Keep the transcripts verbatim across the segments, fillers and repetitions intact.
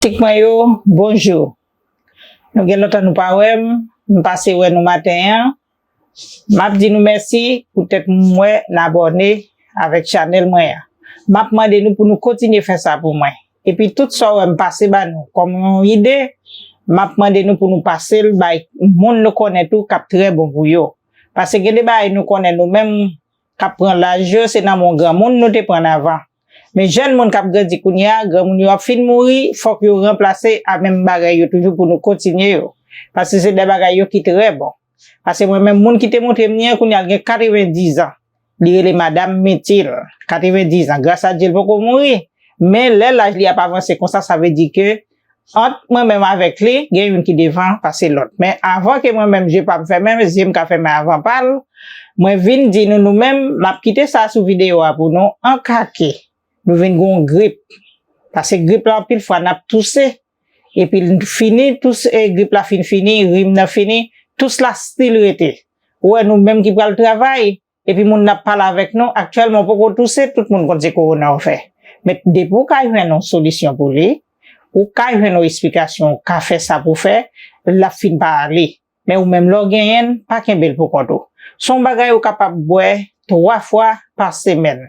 Fanatik mwen yo, bonjou. Nou gen lontan nou pa wè m, m pase wè nou maten an. M ap di nou mèsi poutèt m wè n abòne avèk chanèl mwen an. M ap mande nou pou nou kontinye fè sa pou mwen. Epi tout sa w wè m pase ba nou kòm yon ide, m ap mande nou pou nou pase l bay moun nou konnen tou k ap trè bon pou yo. Paske gen de bagay nou konnen nou menm k ap pran laj yo, se nan men yon granmoun nou te pran l avan. Men jèn moun k ap grandi kounye a, granmoun yo ap fin mouri, fòk yo ranplase a menm bagay yo toujou pou nou kontinye yo. Paske se de bagay yo ki trè bon. Paske mwen menm, moun ki te montre m li an, kounye a l gen katrevendiz an. Li rele Madanm Mitil, katrevendiz an. Gras a Dye, l poko mouri. Men lè laj li ap avanse konsa, sa vle di ke ant mwen menm avèk li, gen youn ki devan pase lòt. Men avan ke mwen menm je pa m fèmen, zye m ka fèmen avan pa l, mwen vin di nou, nou menm, m ap kite sa sou videyo a pou nou, an ka ke nou vin gen yon grip. Paske grip la, anpil fwa, n ap touse. Epi l fini, tous, e, grip la fin fini, rim nan fini, tous la still rete. Ou wè nou menm ki pral travay, epi moun n ap pale avèk nou, aktyèlman w poko touse, tout moun konn se kowona w fè. Men depi w ka jwenn yon solisyon pou li, ou ka jwenn yon esplikasyon, ou ka fè sa pou fè, l ap fin pa ale. Men ou menm lè w genyen l, pa kenbe l pou kont ou. Se yon bagay ou kapab bwè twa fwa pa semèn.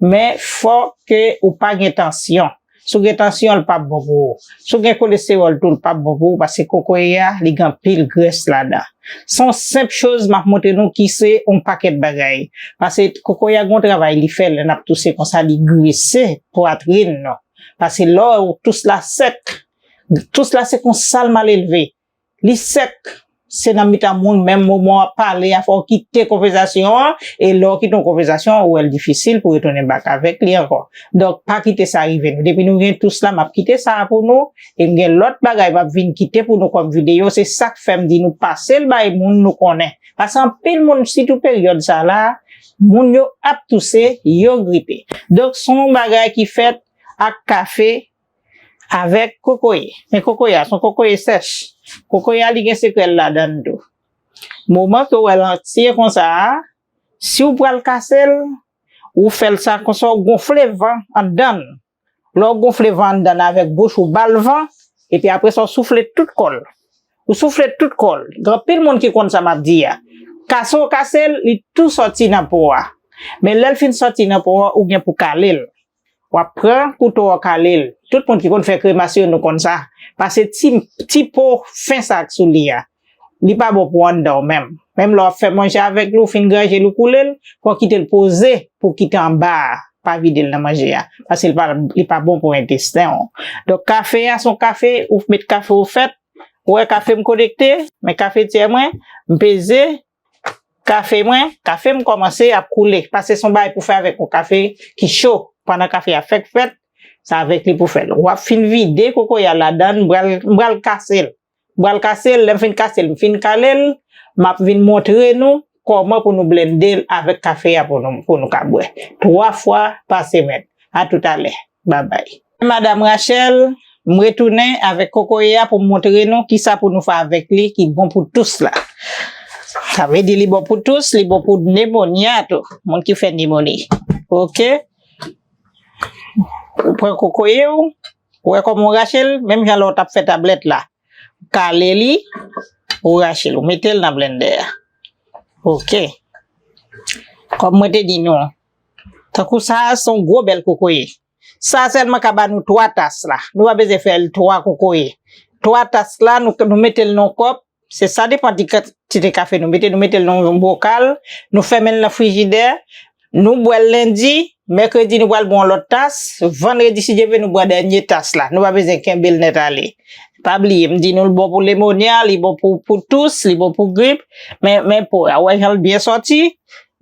Men fò ke ou pa gen tansyon. Si w gen tansyon, l p ap bon pou ou. Si w gen kolestewòl tou, l p ap bon pou ou, paske kokoye a, li gen anpil grès ladan. Se yon senp choz m ap montre nou ki se yon pakèt bagay. Paske kokoye a gen yon travay li fè lè n ap touse konsa, li grese pwatrin nou. Paske lè w tous la sèk, tous la se konsa l mal elve. Li sèk, se nan mitan moun, menm moman w ap pale a, fò w kite konvèsasyon an, e lè w kite yon konvèsasyon, ou wè l difisil pou retounen bak avèk li ankò. Donk, pa kite sa rive nou. Depi nou gen tous la, m ap kite sa a pou nou, e m gen lòt bagay m ap vin kite pou nou kòm videyo, se sa k fè m di nou pase l bay moun nou konnen. Paske anpil moun, sitou peryòd sa la, moun yo ap touse, yo gripe. Donk, se yon bagay ki fèt ak kafe, avèk kokoye. Men kokoye a, se yon kokoye sèch. Kokoye a, li gen sekrè l ladan l tou. Moman ke w wè l antye konsa a, si w pral kase l, ou fè l sa konsa, w gonfle van anndan l. Lè w gonfle van anndan l avèk bouch ou, ba l van, epi apre sa, w soufle tout kò l. Ou soufle tout kò l. Gen anpil moun ki konn sa m ap di a. Kase w kase l, li tou sòti nan po a. Men lè l fin sòti nan po a, ou gen pou kale l. W ap pran kouto w kale l. Tout moun ki konn fè kremas yo, nou konn sa. Pase ti, ti po fen sa k sou li a. Li pa bon pou anndan w menm. Menm lè w ap fè manje avèk li, ou fin granje l, ou koule l, fò w kite l poze pou kite anba a, pa vide l nan manje a. Pase li pa, li pa bon pou entesten w. Donk, kafe a, se yon kafe, ou met kafe ou fèt, ou wè kafe m konekte, men kafetyè mwen, m peze, kafe mwen, kafe m kòmanse ap koule. Pase se yon bagay pou fè avèk yon kafe ki cho. Pandan kafe a fèk fèt, se avèk li pou fè l. W ap fin vide kokoye a ladan l, m pral, m pral kase l. M pral kase l, lè m fin kase l, m fin kale l, m ap vin montre nou kòman pou nou blende l avèk kafe a pou nou, pou nou ka bwè. Twa fwa pa semèn. A toutalè. Babay. Madanm Rachel, m retounen avèk kokoye a pou m montre nou kisa pou nou fè avèk li ki bon pou tous la. Sa vle di li bon pou tous, li bon pou nemonya tou. Moun ki fè nemoni. Oke? Ou pran kokoye w, ou wè kòman w rache l, menm jan lè w t ap fè tablèt la. Kale li, ou rache l, ou mete l nan blendè a. Oke. Kòm mwen te di nou, tankou sa a, se yon gwo bèl kokoye. Sa sèlman ka ba nou twa tas la. Nou pa bezwen fè l twa kokoye. Twa tas la, nou, nou mete l nan yon kòp. Se sa depann di kantite kafe nou mete. Nou mete l nan yon bokal. Nou fèmen l nan frijidè. Nou bwè l lendi. Mèkredi, nou pral bwè yon lòt tas. Vandredi, si Dye vle, nou bwè dènye tas la. Nou pa bezwen kenbe l nèt ale. Pa bliye, m di nou l bon pou lemonya, li bon pou, pou tous, li bon pou grip. Men, men po a, ou wè jan l byen sòti?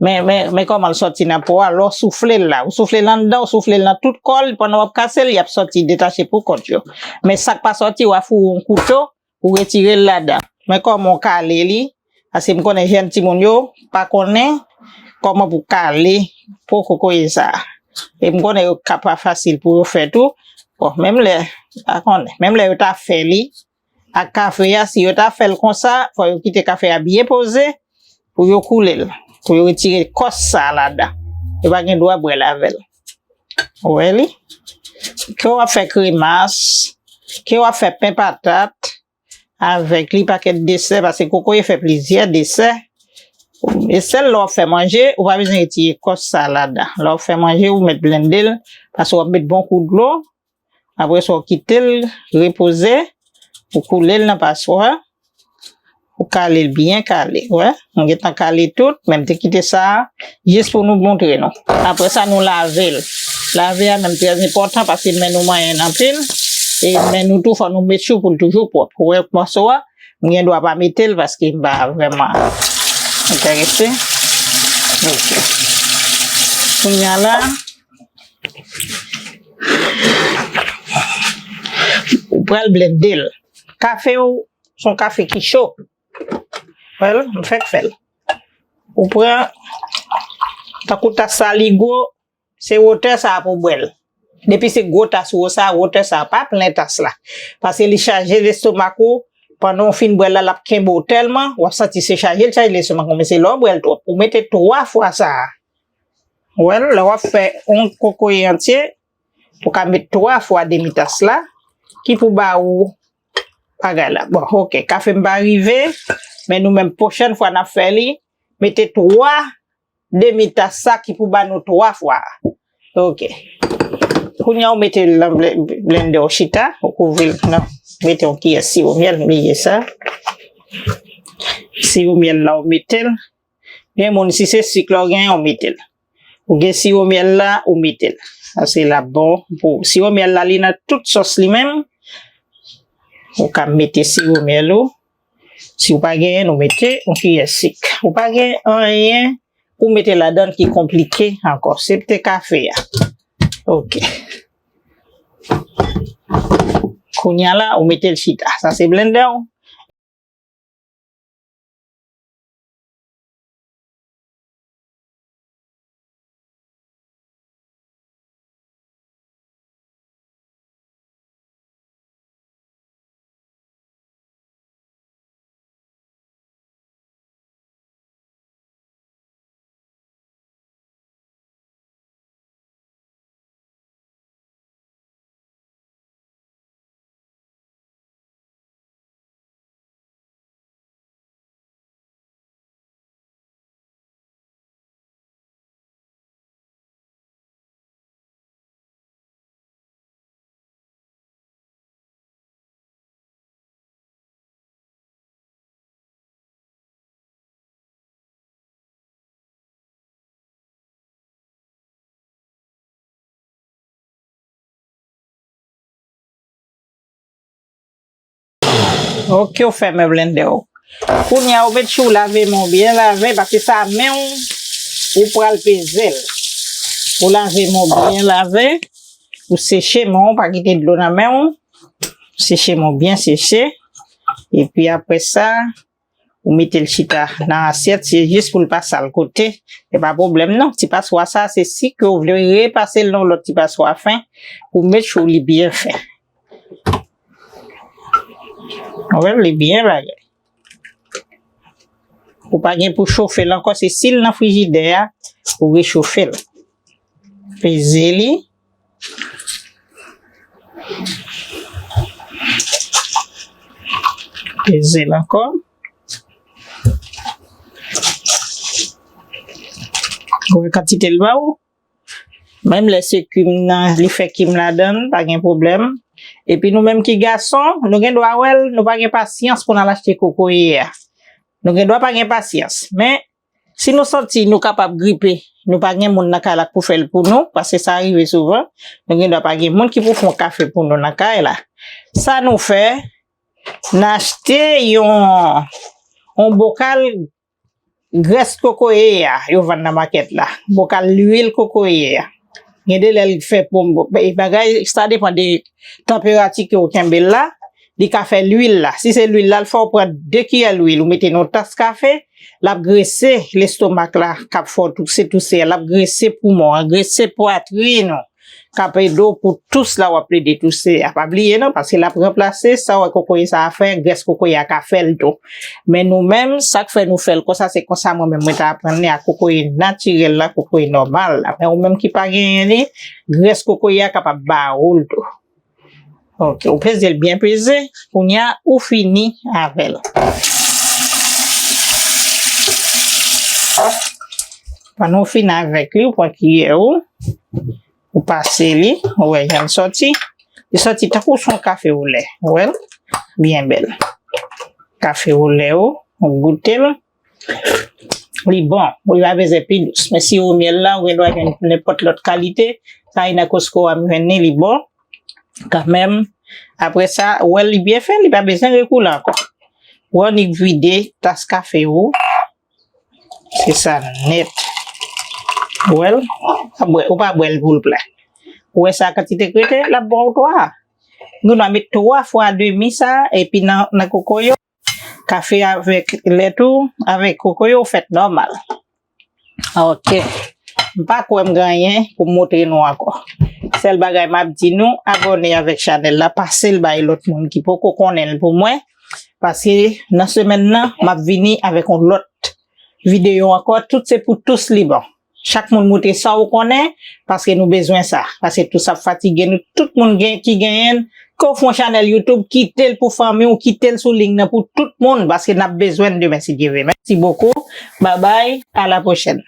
Men, men, men kòman l sòti nan po a, lè w soufle l la. Ou soufle l anndan, ou soufle l nan tout kò l, pandan w ap kase l, y ap sòti detache pou kont yo. Men sa k pa sòti, w a foure yon kouto, ou retire l ladan. Men kòman w kale li, paske m konnen jèn timoun yo pa konnen kòman pou kale po kokoye sa a. E m konnen yo ka pa fasil pou yo fè tou. Bon, menm lè, pa konnen, menm lè yo ta fè li, ak kafe a, si yo ta fè l konsa, fò yo kite kafe a byen poze pou yo koule l, pou yo retire kòs sa a ladan. Yo pa gen dwa bwè l avè l. Ou wè li? Ke w ap fè kremas, Ke w ap fè pen patat avèk li, pakèt desè, paske kokoye fè plizyè desè. E sèl lè w ap fè manje, ou pa bezwen retire kòs sa ladan. Lè w ap fè manje, ou mèt blende l, paske w ap met bon kou dlo. Apre sa, w kite l repoze, ou koule l nan paswa, ou kale l byen kale, wè. M gentan kale tout, men m te kite sa a jis pou nou montre nou. Apre sa, nou lave l. Lave a menm trè enpòtan paske men nou manyen l anpil, e men nou tou fò nou make sure pou l toujou pwòp. Ou wè mòso a, m gen dwa pa mete l paske m pa vrèman enterese. Ok. Kounye a la, ou pral blende l. Kafe w se yon kafe ki cho. Wè l, m fèk fè l. Ou pran, tankou tas sa li gwo, se wotè sa a pou w bwè l. Depi se gwo tas ou sa, wotè sa a, pa plen tas la. Paske li chaje lestomak ou, pandan w fin bwè l la, l ap kenbe w tèlman, w ap santi se chaje l chaje lestomak ou, men se lè w bwè l twòp. Ou mete twa fwa sa a. Wè l, lè w ap fè yon kokoye antye, ou ka met twa fwa demi tas la, ki pou ba ou bagay la. Bon, ok, kafe m pa rive, men nou menm pwochèn fwa n ap fè li, mete twa demi tas sa ki pou ba nou twa fwa. Ok. Kounye a ou mete l nan ble-, blendè, ou chita, ou kouvri l, non, mete yon kiyè siwo myèl, m bliye sa. Siwo myèl la, ou mete l. Gen moun, si se sik la ou genyen, ou mete l. Ou gen siwo myèl la, ou mete l. Sa se l ap bon pou ou. Siwo myèl la, li nan tout sòs li menm. Ou ka mete siwo myèl ou. Si ou pa genyen, nou mete yon kiyè sik. Ou pa gen anyen pou mete ladan l ki konplike ankò. Se te kafe a. Ok. Kounye a la, ou mete l chita. Sa se blendè ou. Ok, ou fèmen blendè ou. Kounye a, ou met chou lave men w byen lave, paske sa men w, ou pral peze l. Ou lave men w byen lave, ou seche men w, pa kite dlo nan men w. Seche men w byen seche. Epi apre sa, ou mete l chita nan asyèt, se jis pou l pa sal kote. Se pa pwoblèm non. Ti paswa sa, se si ke w vle repase l nan yon lòt ti paswa fen, pou make sure li byen fen. Ou wè l, li byen bagay. Ou pa gen pou chofe l ankò, se si l nan frijidè a, ou rechofe l. Peze li. Peze l ankò. Ou wè kantite l ba ou? Menm lè se kim nan, li fè kim ladan l, pa gen pwoblèm. Epi nou menm ki gason, nou gen dwa wè l, nou pa gen pasyans pou n al achte kokoye a. Nou gen dwa pa gen pasyans. Men, si nou santi nou kapab gripe, nou pa gen moun nan kay la k pou fè l pou nou, paske sa rive souvan, nou gen dwa pa gen moun ki pou fè yon kafe pou nou nan kay la. Sa nou fè, n achte yon, yon bokal grès kokoye a, yo vann nan makèt la. Bokal lwil kokoye a. Gen de lè l fè pou e bagay, sa depann de tanperati ke w kenbe l la. Li ka fè lwil la. Si se lwil la, l fè w pran de kiyè lwil, ou mete nan yon tas kafe, l ap grese lestomak la, k ap fè w touse, touse a, l ap grese poumon an, grese pwatrin ou. K ap ede w pou tous la w ap plede touse a. Pa bliye non, paske l ap ranplase sa w wè kokoye sa a fè, grès kokoye a ka fè l tou. Men nou menm, sa k fè nou fè l konsa, se konsa mwen menm mwen t aprann li ak kokoye natirèl la, kokoye nòmal la. Men ou menm ki pa genyen li, grès kokoye a kapab ba ou l tou. Ok, ou peze l byen peze. Kounye a, ou fini avè l. Pandan w fini avèk li, ou pran kiyè ou, ou pase li, ou wè jan l sòti. Li sòti tankou se yon kafe olè. Ou wè l? Byen bèl. Kafe olè ou, ou goute l. Li bon, li pa bezwen pi dous. Men siwo myèl la, ou gen dwa jwenn nenpòt lòt kalite. Sa e nan Costco a m jwenn li, li bon. Kanmenm, apre sa, ou wè li byen fen, li pa bezwen rekoule ankò. Ou annik vide tas kafe ou. Se sa nèt. Ou wè l? Ou pa bwè, ou pa bwè l pou l plen. Ou wè sa kantite k rete, l ap ba w twa. Nou nan met twa fwa demi sa, epi nan, nan kokoye w, kafe avèk lèt ou, avèk kokoye w fèt nòmal. Ok. M pa kwè m gen anyen pou m montre nou ankò. Sèl bagay m ap di nou, abòne avèk chanèl la, pase l bay lòt moun ki poko konnen l pou mwen. Paske nan semèn nan, m ap vini avèk yon lòt videyo ankò. Tout se pou tous li bon. Chak moun montre sa ou konnen, paske nou bezwen sa. Paske tout sa ap fatige nou, tout moun gen, ki genyen l, ke w fè yon chanèl YouTube, kite l pou fanmi w, kite l sou liy nan pou tout moun, paske n ap bezwen l demen, si Dye vle. Mèsi bokou. Babay, a la pwochèn.